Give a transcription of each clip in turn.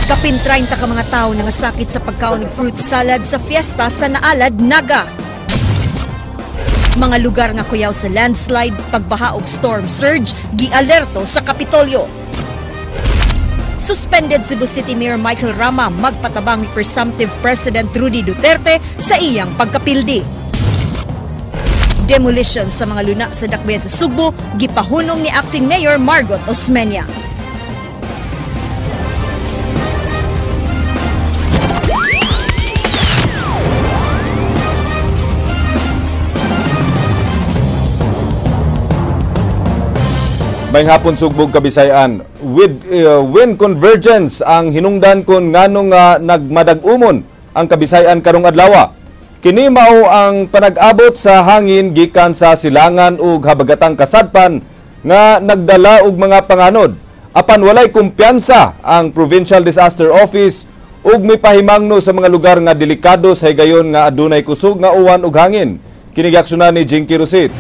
Kapin 30 ka mga tawo nangasakit sa pagkaon og fruit salad sa fiesta sa Naalad, Naga. Mga lugar nga kuyaw sa landslide, pagbaha og storm surge, gialerto sa Kapitolyo. Suspended Cebu City Mayor Michael Rama magpatabang ni presumptive President Rudy Duterte sa iyang pagkapildi. Demolition sa mga luna sa dakbayan sa Sugbo, gipahunong ni Acting Mayor Margot Osmeña. Maayong hapon, Sugbog, Kabisayan. With wind convergence ang hinungdan kon nganong nagmadag-umon ang Kabisayan karong adlaw. Kini mao ang panag-abot sa hangin gikan sa silangan ug habagatang kasadpan nga nagdala og mga panganod. Apan walay kumpiyansa ang Provincial Disaster Office ug mipahimangno sa mga lugar nga delikado sa higayon nga adunay kusog nga uwan ug hangin. Kini giaksyonan ni Jinky Rosit.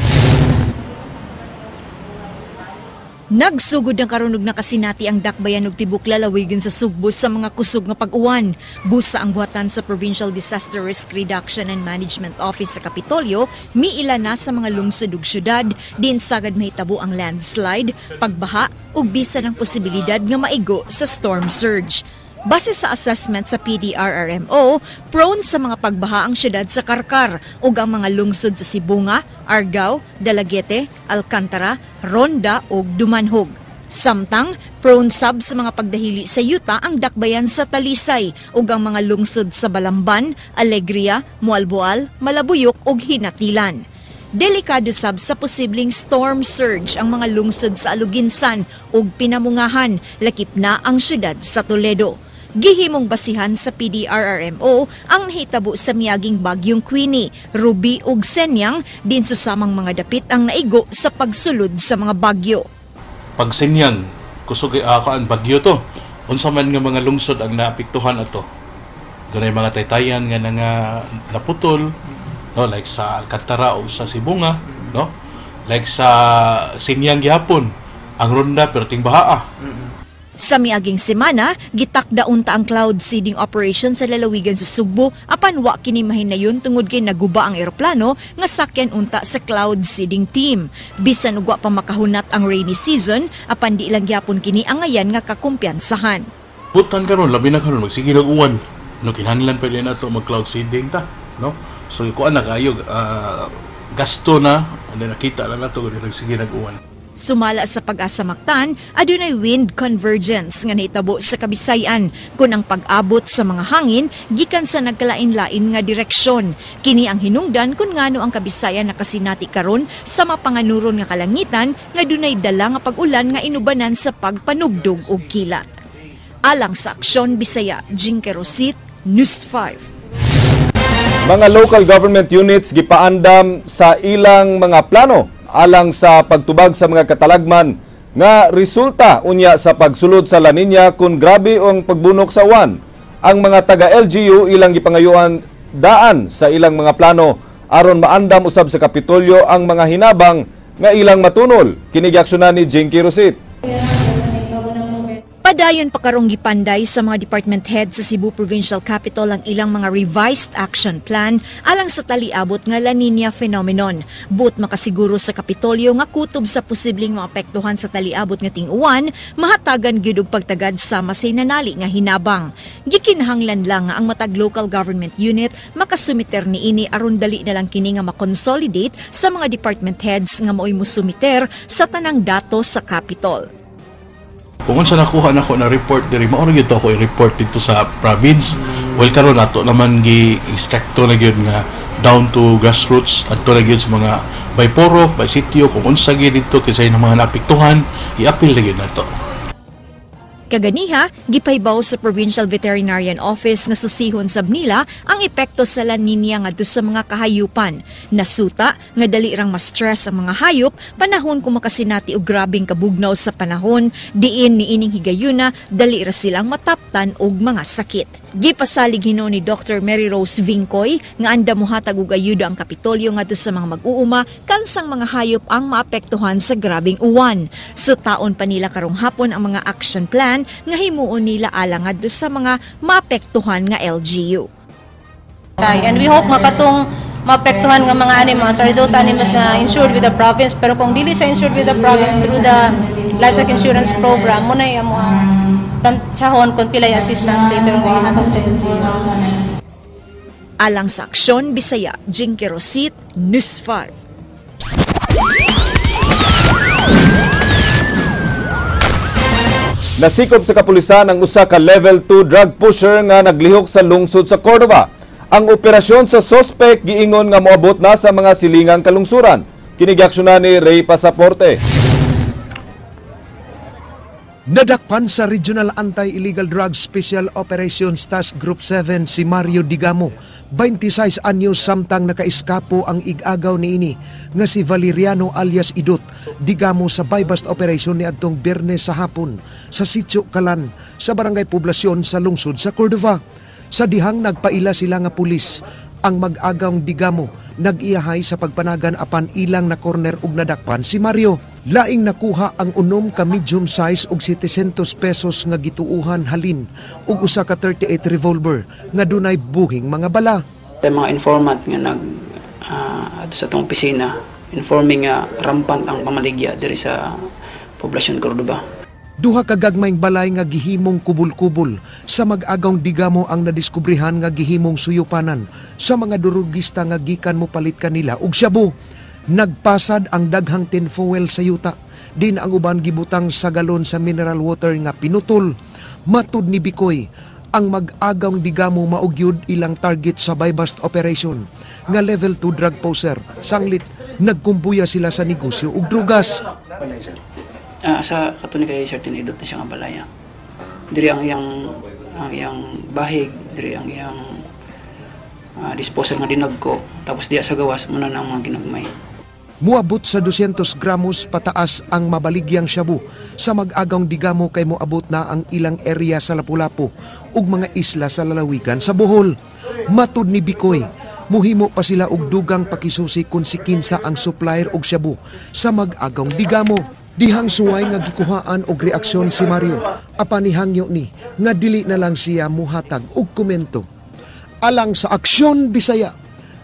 Nagsugod ang karon og nakasinati ang dakbayan og tibok lalawigan sa Sugbo sa mga kusog nga pag-uwan. Busa ang buhatan sa Provincial Disaster Risk Reduction and Management Office sa Kapitolyo, miila na sa mga lungsod ug syudad din sagad mahitabo ang landslide, pagbaha ug bisan ang posibilidad nga maigo sa storm surge. Base sa assessment sa PDRRMO, prone sa mga pagbaha ang syudad sa Carcar ug ang mga lungsod sa Sibonga, Argao, Dalaguete, Alcantara, Ronda ug Dumanjug. Samtang, prone sab sa mga pagdahili sa yuta ang dakbayan sa Talisay ug ang mga lungsod sa Balamban, Alegria, Moalboal, Malabuyok ug Ginatilan. Delikado sab sa posibleng storm surge ang mga lungsod sa Aloguinsan ug Pinamungahan, lakip na ang syudad sa Toledo. Gihimong basihan sa PDRRMO ang nahitabo sa miaging bagyong Queenie, Ruby ug Senyang din susamang mga dapit ang naigo sa pagsulod sa mga bagyo. Pag Senyang, kusog ang bagyo to. Unsa man nga mga lungsod ang naapektuhan ato. Dunay mga taytayan nga nga naputol, no, like sa Alcantara o sa Sibonga, no? Like sa Senyang gihapon, ang Ronda pero ting bahaa. Sa miaging semana, gitakda unta ang cloud seeding operation sa lalawigan sa Sugbo apan wa kini mahinayon tungod kay naguba ang eroplano nga sakyan unta sa cloud seeding team. Bisan og wa pa makahunat ang rainy season, apan di lang gyapon kini angayan nga kakumpiyansahan. Butan karon, labi na karon magsige og uwan. No, kinahanglan pa din nato mag cloud seeding ta, no? So kuan na kaayo gasto na, and then nakita na nato nagsige nag uwan. Sumala sa Pag-asa Mactan, adunay wind convergence nga nahitabo sa Kabisayan kun ang pag-abot sa mga hangin gikan sa nagkalain-lain nga direksyon. Kini ang hinungdan kun ngano ang Kabisayan nakasinati karon sa mapanganuron nga kalangitan nga dunay dala nga pag-ulan nga inubanan sa pagpanugdog og kilat. Alang sa Aksyon Bisaya, Jinky Rosit, News 5. Mga local government units gipaandam sa ilang mga plano alang sa pagtubag sa mga katalagman nga resulta unya sa pagsulod sa La Nina kung grabe ang pagbunok sa uwan. Ang mga taga-LGU ilang gipangayuan daan sa ilang mga plano aron maandam usab sa Kapitolyo ang mga hinabang nga ilang matunol. Kini giaksyonan ni Jinky Rosit. Padayon pa karong gipanday sa mga department head sa Cebu Provincial Capital ang ilang mga revised action plan alang sa taliabot nga La Nina phenomenon. Buot makasiguro sa Kapitolyo nga kutob sa posibleng maapektuhan sa taliabot nga ting-uwan, mahatagan gyud og pagtagad sama sa hinanali nga hinabang. Gikinahanglan lang nga ang matag local government unit makasumiter niini aron dali na lang kini nga makonsolidate sa mga department heads nga maoy mosumiter sa tanang dato sa Capitol. Kung unsa nakuha nako na report diri, mao ra gyud to ako i-report dito sa province. Well, karon ato naman gi-instructo na gyud nga down to grassroots, adto na gyud sa mga by purok, by sitio, kung unsa gyud dito kinsay ng mga naapektuhan, i-appeal na gyud nato. Kaganiha, gipahibaw sa Provincial Veterinarian Office nga susihon sab nila ang epekto sa La Nina ngadto sa mga kahayupan. Nasuta nga dali rang ma-stress ang mga hayop panahon kung makasinati og grabeng kabugnaw sa panahon, diin niining higayuna dali ra silang mataptan og mga sakit. Gipasalig hinuon ni Dr. Mary Rose Vincoy nga andam mohatag og ayuda ang Kapitolyo ngadto sa mga mag-uuma kansang mga hayop ang maapektuhan sa grabeng uwan. Sutaon pa nila karong hapon ang mga action plan nga himuon nila alang ngadto sa mga maapektuhan nga LGU. And we hope nga katong maapektuhan nga mga animals are those animals na insured with the province, pero kung dili siya insured with the province through the livestock insurance program, muna amo ang tansyahon kung pilay assistance later ang gihatag sa LGU. Alang sa Aksyon Bisaya, Jinky Rosit, News 5. Nasikop sa kapulisan ang usa ka level 2 drug pusher nga naglihok sa lungsod sa Cordova. Ang operasyon sa sospek giingon nga moabot na sa mga silingang kalungsuran. Kini giaksyonan ni Ray Pasaporte. Nadakpan sa Regional Anti-Illegal Drugs Special Operations Task Group 7 si Mario Digamo, 26 anyos, samtang nakaiskapo ang igagaw niini nga si Valeriano alias Idot Digamo sa buy-bust operation ni adtong Biyernes sa hapon sa Sitio Kalan sa Barangay Poblasyon sa lungsod sa Cordova. Sa dihang nagpaila sila nga pulis, ang mag-agawng Digamo nag-iyahay sa pagpanagan apan ilang na corner ug nadakpan si Mario. Laing nakuha ang 6 ka medium size ug 700 pesos nga gituuhan halin ug usa ka 38 revolver nga dunay buhing mga bala. May mga informant nga nag ato sa atong opisina informing nga rampant ang pamaligya diri sa poblasyon Cordova. Duha ka gagmayng balay nga gihimong kubol-kubol sa mag-agawng Digamo ang nadiskubrihan nga gihimong suyupanan sa mga durugista nga gikan mopalit kanila og shabu. Nagpasad ang daghang tinfoil sa yuta. Din ang uban gibutang sa galon sa mineral water nga pinutol. Matud ni Bikoy, ang mag-agawng Digamo maugyud ilang target sa buy-bust operation nga level 2 drug poser. Sanglit nagkumbuya sila sa negosyo og drugas. Sa katuni kay Sir Tinidot na siya nga balaya. Diri ang iyang bahig, diri ang iyang disposal nga dinagko, tapos diya sa gawas muna na ang mga ginagmay. Muabot sa 200 gramos pataas ang mabaligyang shabu sa mag-agawng Digamo kay moabot na ang ilang area sa Lapu-Lapu ug mga isla sa lalawigan sa Bohol. Matud ni Bikoy, muhimo pa sila og dugang pakisusi kung si kinsa ang supplier og shabu sa mag-agawng Digamo. Dihang suway nga gikuhaan og reaksyon si Mario, apan nihangyo ni nga dili na lang siya muhatag og komento. Alang sa Aksyon Bisaya,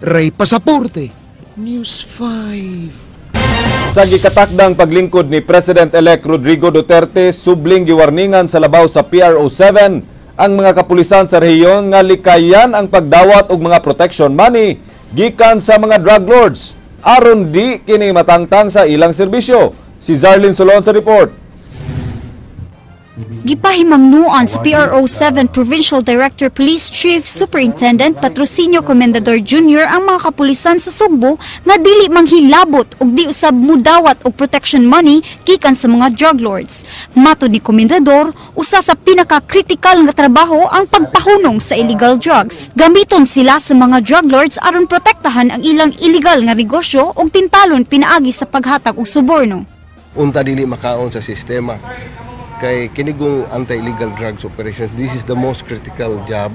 Ray Pasaporte, News 5. Sa gikatakdang paglingkod ni President-elect Rodrigo Duterte, subling giwarningan sa labaw sa PRO 7 ang mga kapulisan sa rehiyon nga likayan ang pagdawat og mga protection money gikan sa mga drug lords aron di kini matangtang sa ilang serbisyo. Si Zarlene Solon sa report. Gipahimangnuan sa PRO 7 Provincial Director Police Chief Superintendent Patrocinio Comendador Jr. ang mga kapulisan sa Sugbo nga dili manghilabot og di usab mudawat og protection money gikan sa mga drug lords. Matod ni Comendador, usa sa pinaka-critical nga trabaho ang pagpahunong sa illegal drugs. Gamiton sila sa mga drug lords aron protektahan ang ilang illegal nga negosyo og tintalon pinaagi sa paghatag og suborno. Unta dili makaon sa sistema kay kinigong anti-illegal drugs operation, this is the most critical job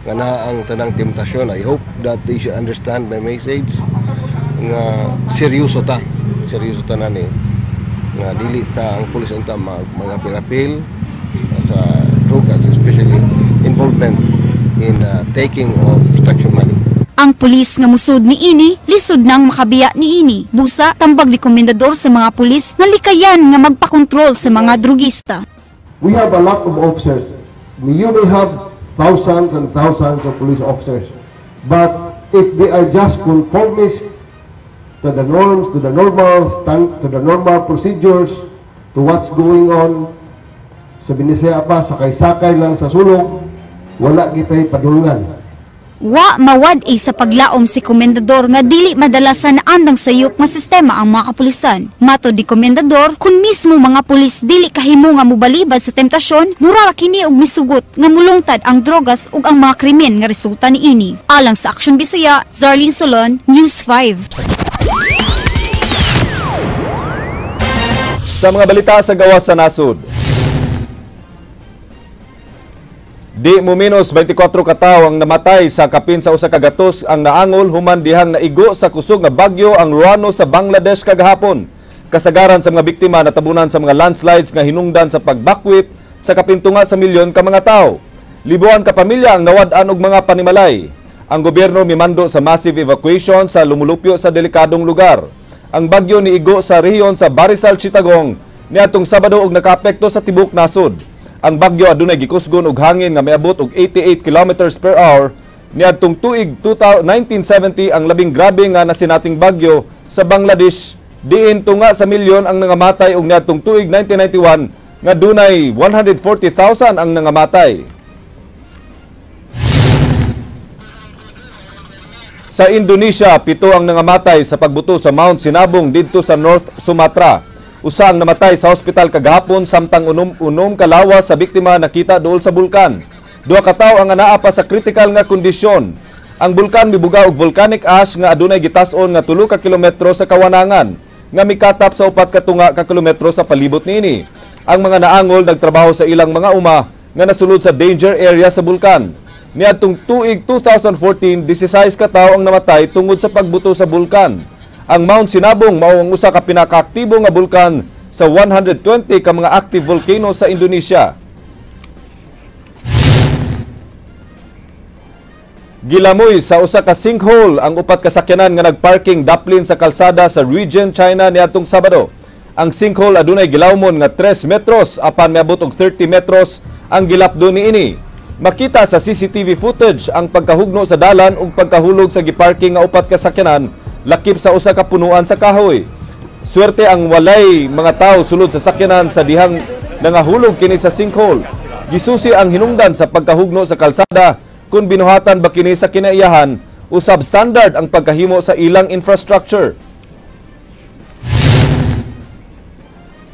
nga naa ang tanang temptasyon. I hope that they should understand my message nga seryoso ta na ni nga dili ta ang pulis unta magapil-apil sa drugs, especially involvement in taking of protection money. Ang pulis nga musud niini, lisod nang makabiya niini. Busa, tambag ni Komendador sa mga pulis nga likayan nga magpakontrol sa mga drugista. We have a lot of officers. You may have thousands and thousands of police officers. But if they are just conformist to the norms, to the normal stand, to the normal procedures, to what's going on, sa Binisaya pa, sakay-sakay lang sa sulong, wala kita'y padulngan. Wa mawad-i sa paglaom si Komendador nga dili madala sa naandang sayop nga sistema ang mga kapulisan. Matod ni Komendador, kung mismo mga pulis dili kahimo nga mobalibad sa temptasyon, mura ra kini og misugot nga mulungtad ang drogas ug ang mga krimen nga resulta niini. Alang sa Aksyon Bisaya, Zarlene Solon, News 5. Sa mga balita sa gawas sa nasod. Di mo menos 24 katawo ang namatay sa kapin sa 100 ang naangol human dihang naigo sa kusog nga bagyo ang Ruano sa Bangladesh kagahapon. Kasagaran sa mga biktima natabunan sa mga landslides nga hinungdan sa pagbakwit sa kapintunga sa milyon ka mga tawo. Libuan ka pamilya ang nawad-an og mga panimalay. Ang gobyerno mimando sa massive evacuation sa lumulupyo sa delikadong lugar. Ang bagyo niigo sa rehiyon sa Barisal, Chittagong niadtong Sabado og nakaapekto sa tibok nasod. Ang bagyo adunay gikusgon og hangin nga miabot og 88 kilometers per hour niadtong tuig 1970 ang labing grabe nga nasinating bagyo sa Bangladesh, diin tunga sa milyon ang nangamatay og niadtong tuig 1991 nga dunay 140,000 ang nangamatay. Sa Indonesia, 7 ang nangamatay sa pagbuto sa Mount Sinabung didto sa North Sumatra. Usa ang namatay sa ospital kagahapon samtang unom kalawas sa biktima nakita duol sa bulkan. 2 ka tawo ang anaa pa sa critical nga kondisyon. Ang bulkan mibuga og volcanic ash nga adunay gitas-on nga 3 ka kilometro sa kawanangan nga mikatap sa 4 ka tunga ka kilometro sa palibot niini. Ang mga naangol nagtrabaho sa ilang mga uma nga nasulod sa danger area sa bulkan. Niadtong tuig 2014, 16 ka tawo ang namatay tungod sa pagbuto sa bulkan. Ang Mount Sinabung mao ang usa ka pinakaaktibo nga bulkan sa 120 ka mga active volcano sa Indonesia. Gilamoy sa usa ka sinkhole ang 4 ka sakyanan nga nagparking daplin sa kalsada sa Region China niadtong Sabado. Ang sinkhole adunay gilawmon nga 3 metros apan miabot og 30 metros ang gilapdo niini. Makita sa CCTV footage ang pagkahugno sa dalan ug pagkahulog sa giparking nga 4 ka sakyanan lakip sa usa ka punuan sa kahoy. Swerte ang walay mga tawo sulod sa sakyanan sa dihang nangahulog kini sa sinkhole. Gisusi ang hinungdan sa pagkahugno sa kalsada kung binuhatan ba kini sa kinaiyahan o substandard ang pagkahimo sa ilang infrastructure.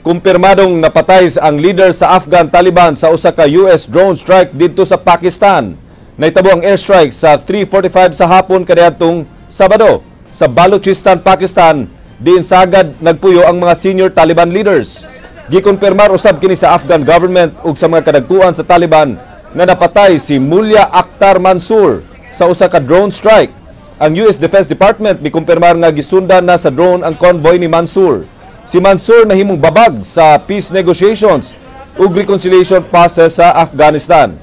Kumpirmadong napatay ang leader sa Afghan Taliban sa usa ka US drone strike didto sa Pakistan. Naitabo ang airstrike sa 3:45 sa hapon kaniadtong Sabado sa Balochistan, Pakistan, diin sagad nagpuyo ang mga senior Taliban leaders. Gikumpirmar usab kini sa Afghan government ug sa mga kadagkuan sa Taliban nga napatay si Mullah Akhtar Mansour sa usa ka drone strike. Ang US Defense Department mikumpirmar nga gisundan na sa drone ang convoy ni Mansour. Si Mansour nahimong babag sa peace negotiations ug reconciliation process sa Afghanistan.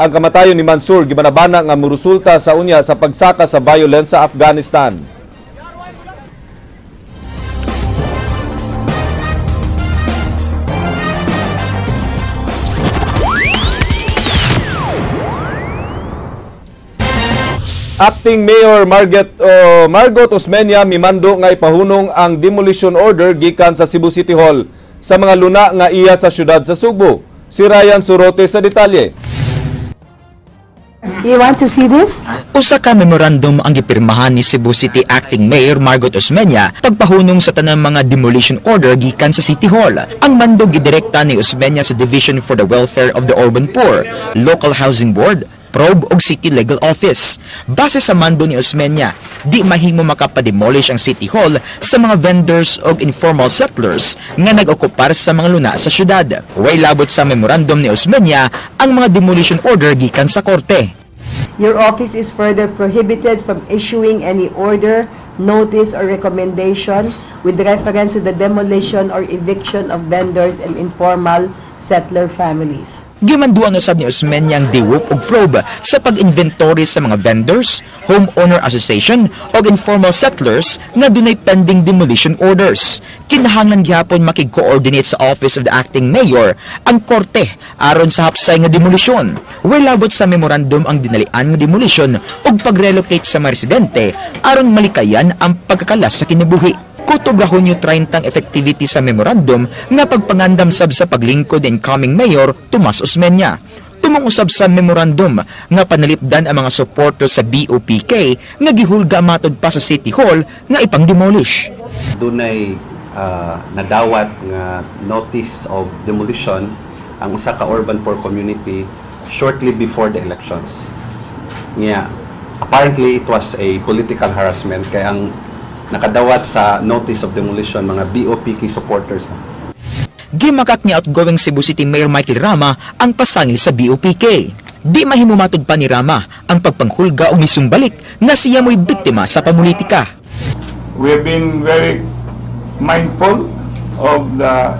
Ang kamatayon ni Mansour gibanabana nga moresulta sa unya sa pagsaka sa violence sa Afghanistan. Acting Mayor Margot Osmeña mimando nga ipahunong ang demolition order gikan sa Cebu City Hall sa mga luna nga iya sa syudad sa Sugbo. Si Ryan Surote sa detalye. You want to see this? Usa ka memorandum ang gipirmahan ni Cebu City Acting Mayor Margot Osmeña pagpahunong sa tanang mga demolition order gikan sa City Hall. Ang mando gidirekta ni Osmeña sa Division for the Welfare of the Urban Poor, Local Housing Board, Probe og City Legal Office. Base sa mando ni Osmeña, di mahimo makapademolish ang City Hall sa mga vendors og informal settlers nga nag-okupar sa mga luna sa syudad. Way labot sa memorandum ni Osmeña ang mga demolition order gikan sa korte. Your office is further prohibited from issuing any order, notice, or recommendation with reference to the demolition or eviction of vendors and informal settler families. Gimanduan usab ni Osmeña ang DWOP og probe sa pag-inventory sa mga vendors, homeowner association og informal settlers nga dunay pending demolition orders. Kinahanglan gihapon makig-coordinate sa Office of the Acting Mayor ang korte aron sa hapsay nga demolisyon. Way labot sa memorandum ang dinalian nga demolition ug pag-relocate sa mga residente aron malikayan ang pagkakalas sa kinabuhi. Kutob ra Hunyo 30 ang effectivity sa memorandum nga pagpangandam sab sa paglingkod ni incoming Mayor Tomas Osmeña. Tumong usab sa memorandum nga panalipdan ang mga supporter sa BOPK nga gihulga matod pa sa City Hall nga ipang-demolish. Dunay nadawat nga notice of demolition ang usa ka urban poor community shortly before the elections. Nga apparently it was a political harassment kay ang nakadawat sa notice of demolition mga BOPK supporters. Gimakak ni outgoing Cebu City Mayor Michael Rama ang pasangil sa BOPK. Di mahimumatod pa ni Rama ang pagpanghulga o misumbalik nga siya mo'y biktima sa pamulitika. We have been very mindful of the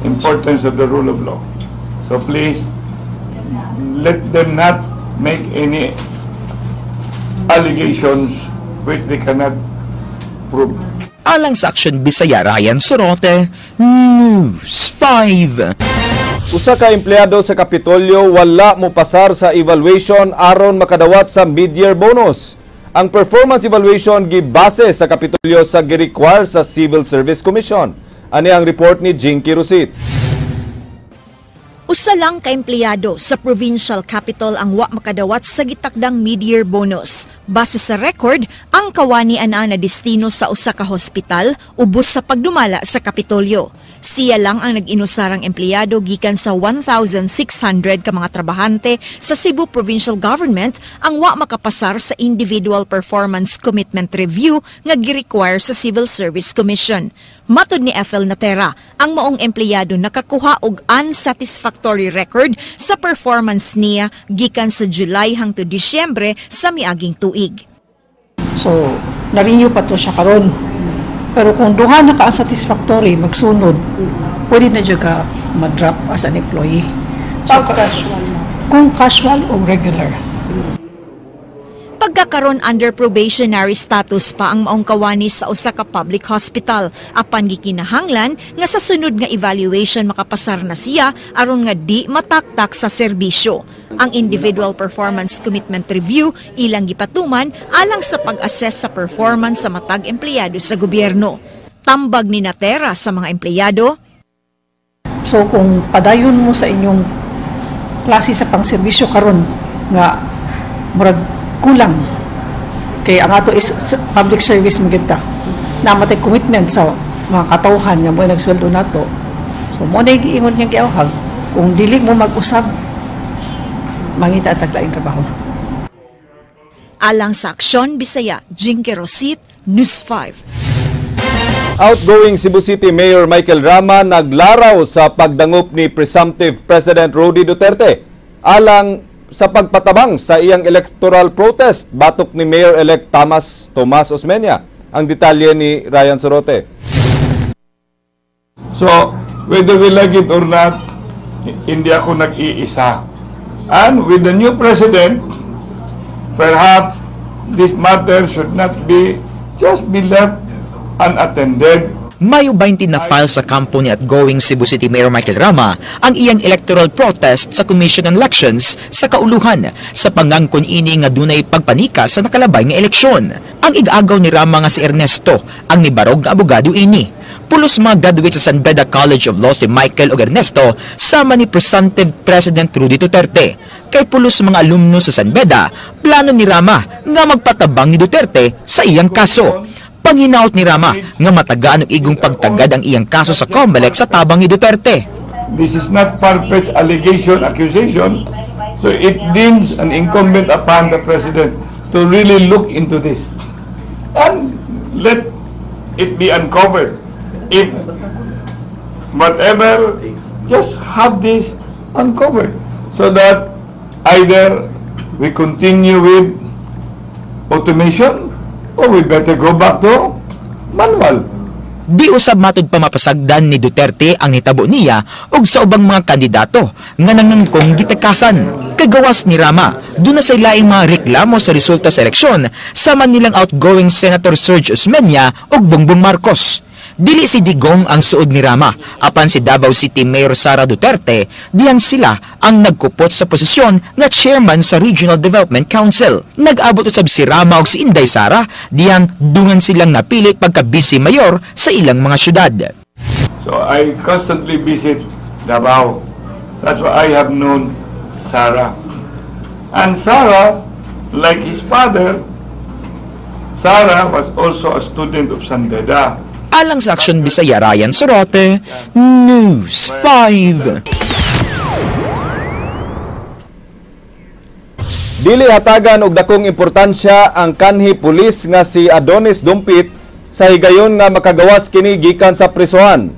importance of the rule of law. So please, let them not make any allegations which they cannot prove. Alang sa Action Bisaya, Ryan Sorote, News 5. Usa ka empleyado sa Kapitolyo wala mo pasar sa evaluation aron makadawat sa mid-year bonus. Ang performance evaluation gibase sa Kapitolyo sa gi-require sa Civil Service Commission. Ani ang report ni Jinky Rosit. Usa lang ka empleyado sa provincial capital ang wa makadawat sa gitakdang mid-year bonus. Base sa record, ang kawani anaa na destino sa usa ka hospital ubos sa pagdumala sa Kapitolyo. Siya lang ang nag-inusarang empleyado gikan sa 1,600 ka mga trabahante sa Cebu Provincial Government ang wa makapasar sa Individual Performance Commitment Review nga gi-require sa Civil Service Commission. Matod ni Ethel Natera, ang maong empleyado nakakuha og unsatisfactory record sa performance niya gikan sa July hangtod Disyembre sa miaging tuig. So, na-renew pa to siya karon. Pero kung duha na ka unsatisfactory, magsunod, pwede na jud ka ma-drop as an employee. So, pag casual mo? Kung casual o regular. Pagkakaron, under probationary status pa ang maong kawani sa usa ka public hospital, apan gikinahanglan nga sa sunod nga evaluation makapasar na siya aron nga di mataktak sa serbisyo. Ang Individual Performance Commitment Review ilang gipatuman alang sa pag-assess sa performance sa matag empleyado sa gobyerno. Tambag ni Natera sa mga empleyado. So kung padayon mo sa inyong klase sa pangserbisyo karon nga murag kulang kay ang ato is public service mo kita namatay commitment sa mga katawhan nga mo nagsweldo nato, so mo na giingon niyang giawhag, kung dili mo mag-usab, mangita tag laing trabaho. Alang sa Aksyon Bisaya, Jinky Rosit, News 5. Outgoing Cebu City Mayor Michael Rama naglaraw sa pagdangop ni presumptive President Rody Duterte alang sa pagpatabang sa iyang electoral protest batok ni Mayor-elect Tomas Osmeña. Ang detalye ni Ryan Sorote. So, whether we like it or not, hindi ako nag-iisa. And with the new president, perhaps this matter should not be just be left unattended. Mayo 20 na file sa kampo ni outgoing Cebu City Mayor Michael Rama ang iyang electoral protest sa Commission on Elections sa kauluhan sa pangangkon ini nga dunay pagpanika sa nakalabay nga eleksyon. Ang ig-agaw ni Rama nga si Ernesto ang nibarog nga abogado ini. Pulos mga graduate sa San Beda College of Law si Michael ug Ernesto sama ni presumptive President Rudy Duterte. Kay pulos mga alumno sa San Beda, plano ni Rama nga magpatabang ni Duterte sa iyang kaso. Panghinaot ni Rama nga matagaan og igong pagtagad ang iyang kaso sa COMELEC sa tabang ni Duterte. This is not far-fetched allegation, accusation. So it deems an incumbent upon the president to really look into this and let it be uncovered. If whatever, just have this uncovered so that either we continue with automation or we better go back to manual. Di usab matud pa mapasagdan ni Duterte ang hitabo niya ug sa ubang mga kandidato nga nangangkong gitakasan. Kagawas ni Rama, duna say laing mga reklamo sa resulta sa eleksyon sama nilang outgoing Senator Serge Osmeña ug Bongbong Marcos. Dili si Digong ang suod ni Rama, apan si Davao City Mayor Sara Duterte, diyang sila ang nagkupot sa posisyon nga chairman sa Regional Development Council. Nag-abot usab si Rama ug si Inday Sara, diyang dungan silang napili pagka vice mayor sa ilang mga syudad. So I constantly visit Davao. That's why I have known Sara. And Sara, like his father, Sara was also a student of San Beda. Alang sa Aksyon Bisaya, Ryan Sorote, News 5. Dili hatagan og dakong importansya ang kanhi pulis nga si Adonis Dumpit sa higayon nga makagawas kini gikan sa prisuhan.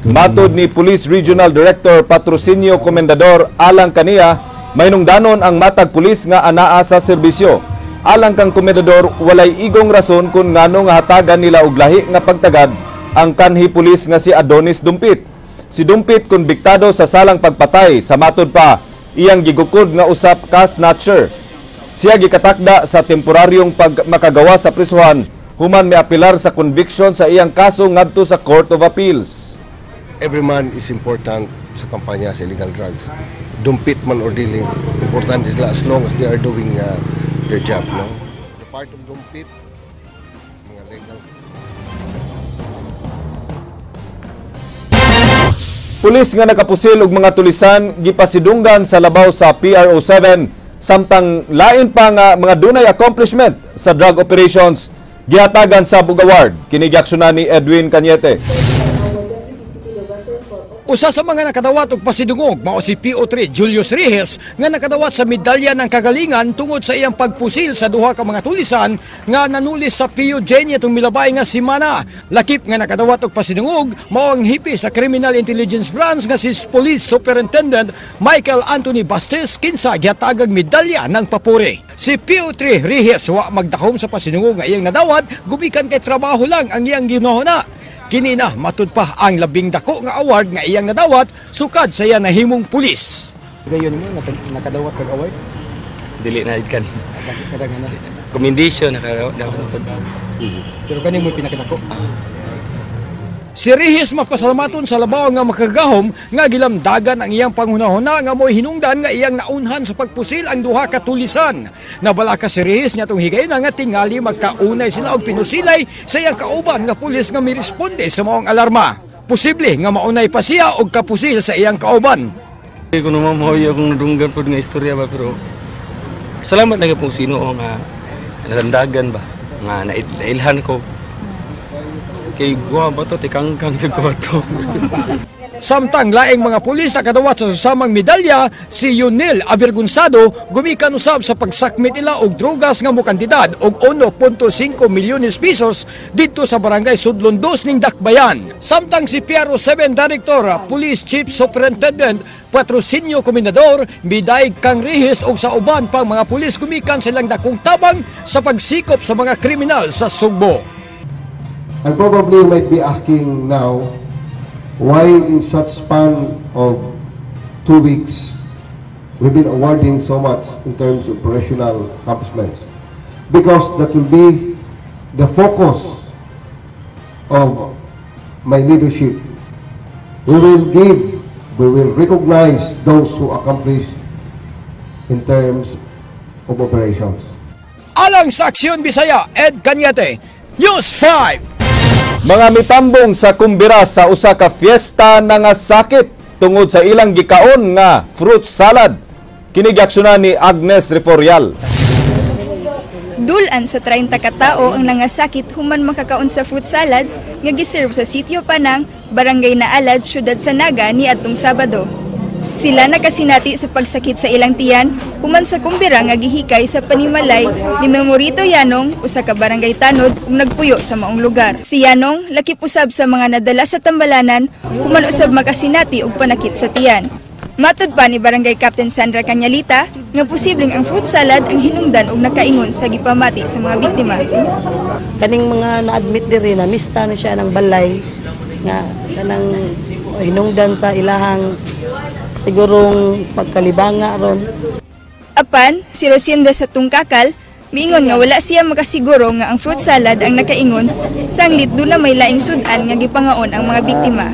Matod ni Police Regional Director Patrocinio Comendador, alang kaniya, Mahinungdanon ang matag pulis nga anaa sa serbisyo. Alang kang komendador, walay igong rason kung ngano nga hatagan nila og lahi nga pagtagad ang kanhi pulis nga si Adonis Dumpit. Si Dumpit konbiktado sa salang pagpatay sa matud pa iyang gigukod nga usap ka snatcher. Siya gikatakda sa temporaryong pagmakagawa sa prisuhan human miapilar sa conviction sa iyang kaso ngadto sa Court of Appeals. Every man is important sa kampanya sa illegal drugs. Dumpit man or dili, important sila as long as they are doing their job. No? The part of Dumpit, mga legal. Pulis nga nakapusil og mga tulisan gipasidunggan sa labaw sa PRO7 samtang lain pa nga mga dunay accomplishment sa drug operations gihatagan sa og award. Kini giaksyonan ni Edwin Cañete. Usa sa mga nakadawat og pasidungog mao si PO3 Julius Rihes nga nakadawat sa medalya ng kagalingan tungod sa iyang pagpusil sa duha ka mga tulisan nga nanulis sa POJ niya itong milabay nga semana. Lakip nga nakadawat og pasidungog mao ang hipi sa Criminal Intelligence Branch nga si Police Superintendent Michael Anthony Bastes kinsa gihatagag medalya ng papuri. Si PO3 Rihes wa magdahom sa pasidungog nga iyang nadawat gumikan kay trabaho lang ang iyang ginuhuna. Kini na matud pa ang labing dako nga award nga iyang nadawat sukad sa iya nahimong pulis. Gayon mo nakadawat kag award? Dili na kan. Kadaghan na. Commendation nakadawat. Pero kani mo pinakadako. Si Rihes mapasalamaton sa labaw nga makagahom nga gilamdagan ang iyang panghunahuna nga mo'y hinungdan nga iyang naunhan sa pagpusil ang duha ka tulisan. Nabalaka si Rihes niya tong higayuna nga tingali magkaunay sila og pinusilay sa iyang kauban nga pulis nga miresponde sa maong alarma. Posible nga maunay pa siya og kapusil sa iyang kauban. Hindi ko naman mahuya kung nadunggan po nga istorya ba, pero salamat lang po sino nga nalamdagan ba nga nailhan ko. Kay guwa ba to, tikangkang sa guwa to. Samtang laing mga pulis nakadawat sa susamang medalya, si Yunel Avergonzado gumikan usab sa pagsakmit nila og drogas nga mokantidad og 1.5 milyones pesos didto sa barangay Sudlon 2 ning Dakbayan. Samtang si PRO 7 Director, Police Chief Superintendent Patrocinio Comendador, midaig kang Rihis og sa uban pang mga pulis gumikan silang dakong tabang sa pagsikop sa mga kriminal sa Sugbo. And probably you might be asking now, why in such span of 2 weeks we've been awarding so much in terms of operational accomplishments? Because that will be the focus of my leadership. We will give, we will recognize those who accomplish in terms of operations. Alang sa Aksyon Bisaya, Ed Cañete, News 5. Mga mitambong sa kumbira sa usa ka fiesta na nga sakit tungod sa ilang gikaon nga fruit salad. Kini giaksyonan ni Agnes Reforial. Dulan sa 30 ka tao ang nangasakit human makakaon sa fruit salad nga giserve sa Sitio Panang, Barangay Naalad, Siyudad Sanaga niadtong Sabado. Sila nakasinati sa pagsakit sa ilang tiyan human sa kumbira nga gihikay sa panimalay ni Memorito Yanong, usa ka barangay tanod ug nagpuyo sa maong lugar. Si Yanong lakip usab sa mga nadala sa tambalanan human usab makasinati og panakit sa tiyan. Matud pa ni Barangay Captain Sandra Cañalita nga posibleng ang fruit salad ang hinungdan og nakaingon sa gipamati sa mga biktima. Kaning mga na-admit diri na mista na siya ng balay nga kanang hinungdan sa ilahang sigurong pagkalibanga ron. Apan, si Rosienda sa Tungkakal, miingon nga wala siya makasiguro nga ang fruit salad ang nakaingon, sanglit doon na may laing sudan nga gipangaon ang mga biktima.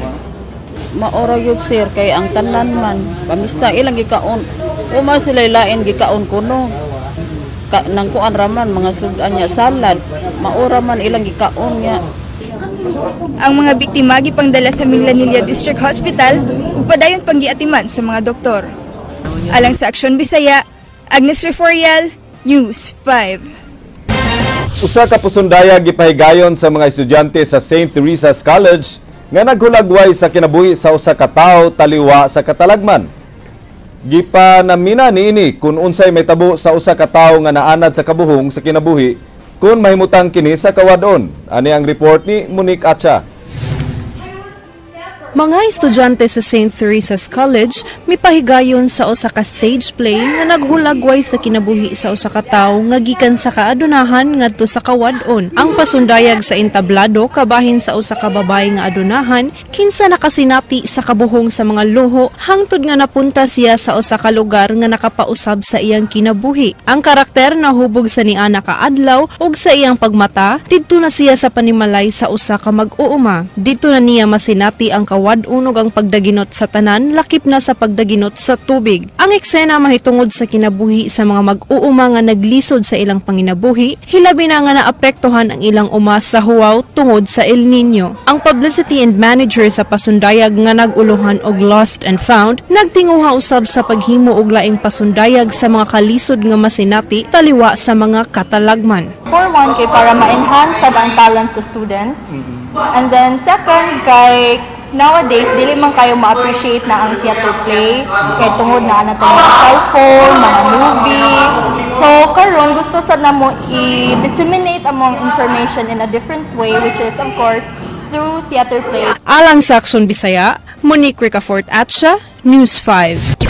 Maora yun sir, kay ang tanan man, pamista ilang gikaon, uma sila lain gikaon kuno. Nang kuan raman, mga sudan niya salad, maora man ilang gikaon niya. Ang mga biktima gipangdala sa Minglanilla District Hospital ug padayon pang giatiman sa mga doktor. Alang sa Aksyon Bisaya, Agnes Reforial, News 5. Usa ka pusundaya gipahigayon sa mga estudyante sa St. Teresa's College nga naghulagway sa kinabuhi sa usa ka tawo taliwa sa katalagman. Gipanamina niini kung unsay may tabo sa usa ka tawo nga naanad sa kabuhong sa kinabuhi kung mahimutang kini sa kawadon. Ani ang report ni Monique Acha. Mga estudyante sa St. Teresa's College mipahigayon sa usa ka stage play nga naghulagway sa kinabuhi sa usa ka tawo nga gikan sa kaadunahan ngadto sa kawad-on. Ang pasundayag sa entablado kabahin sa usa ka babae nga adunahan kinsa nakasinati sa kabuhong sa mga luho hangtod nga napunta siya sa usa ka lugar nga nakapausab sa iyang kinabuhi. Ang karakter nahubog sa niana ka adlaw ug sa iyang pagmata didto na siya sa panimalay sa usa ka mag-uuma. Didto na niya masinati ang kawad-unog ang pagdaginot sa tanan, lakip na sa pagdaginot sa tubig. Ang eksena mahitungod sa kinabuhi sa mga mag-uuma nga naglisod sa ilang panginabuhi, hilabi na nga naapektuhan ang ilang uma sa huwaw tungod sa El Nino. Ang publicity and manager sa pasundayag nga nag-uluhan og Lost and Found, nagtinguha usab sa paghimo og laing pasundayag sa mga kalisod nga masinati taliwa sa mga katalagman. For one, kay para ma-enhance sad ang talent sa students. And then second, kay nowadays, dili man kayo ma-appreciate na ang theater play kay tungod na ana mga cellphone, mga movie. So karon gusto sad namo i-disseminate among information in a different way, which is of course through theater play. Alang sa Aksyon Bisaya, Monique Ricafort Atcha, News 5.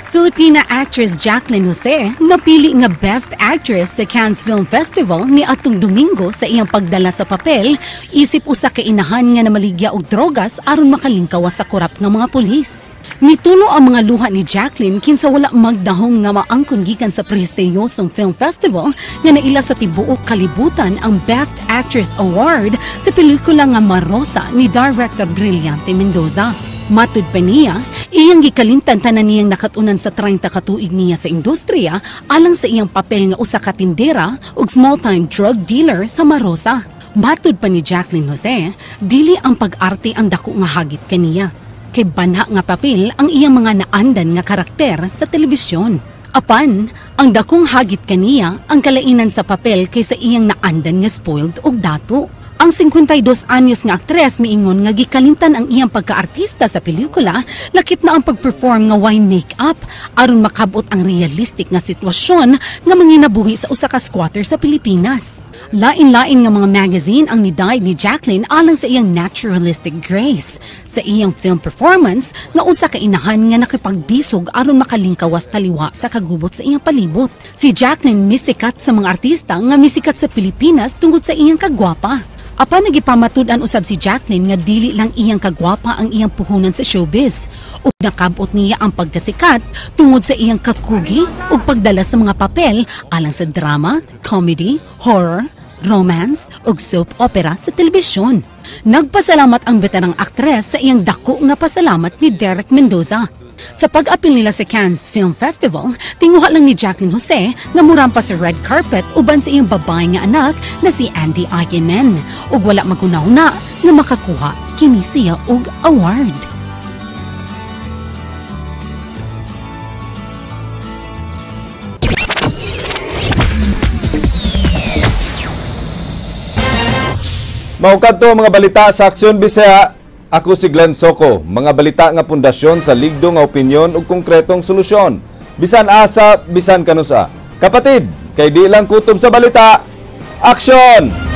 Filipina actress Jaclyn Jose napili nga Best Actress sa Cannes Film Festival ni atong Domingo sa iyang pagdala sa papel isip usa ka inahan nga namaligya og drogas aron makalingkawas sa korap nga mga pulis. Nitulo ang mga luha ni Jaclyn kinsa wala magdahong nga maangkon gikan sa prestiyosong film festival nga naila sa tibuok kalibutan ang Best Actress Award sa pelikula nga Marosa ni director Brillante Mendoza. Matud pa niya, iyang gikalimtan tanan niyang nakatunan sa 30 katuig niya sa industriya alang sa iyang papel nga usa ka tindera ug small-time drug dealer sa Marosa. Matud pa ni Jaclyn Jose, dili ang pag-arte ang dako nga hagit kaniya. Kay banha nga papel ang iyang mga naandan nga karakter sa telebisyon. Apan, ang dakong hagit kaniya ang kalainan sa papel kaysa iyang naandan nga spoiled og dato. Ang 52 anyos nga aktres miingon nga gikalimtan ang iyang pagkaartista sa pelikula, lakip na ang pag-perform nga way make-up aron makabot ang realistic nga sitwasyon nga manginabuhi sa usa ka squatter sa Pilipinas. Lain-lain nga mga magazine ang nidive ni Jaclyn alang sa iyang naturalistic grace sa iyang film performance nga usa ka inahan nga nakipagbisog aron makalingkawas taliwa sa kagubot sa iyang palibot. Si Jaclyn misikat sa mga artista nga misikat sa Pilipinas tungod sa iyang kagwapa. Apan nagipamatud-an usab si Jaclyn nga dili lang iyang kagwapa ang iyang puhunan sa showbiz. Ug nakabot niya ang pagkasikat tungod sa iyang kakugi ug pagdala sa mga papel alang sa drama, comedy, horror, romance ug soap opera sa telebisyon. Nagpasalamat ang veteranang aktres sa iyang dako nga pasalamat ni Derek Mendoza. Sa pag-apil nila sa Cannes Film Festival, tinguha lang ni Jaclyn Jose nga murampa sa red carpet uban sa iyang babae nga anak na si Andy Ayemen ug wala maghuna-huna nga makakuha kini siya og award. Mao kadto mga balita sa Aksyon Bisaya. Ako si Glenn Soco. Mga balita nga pundasyon sa ligdo nga opinyon ug konkretong solusyon. Bisan asa, bisan kanusa. Kapatid, kay di lang kutob sa balita. Aksyon!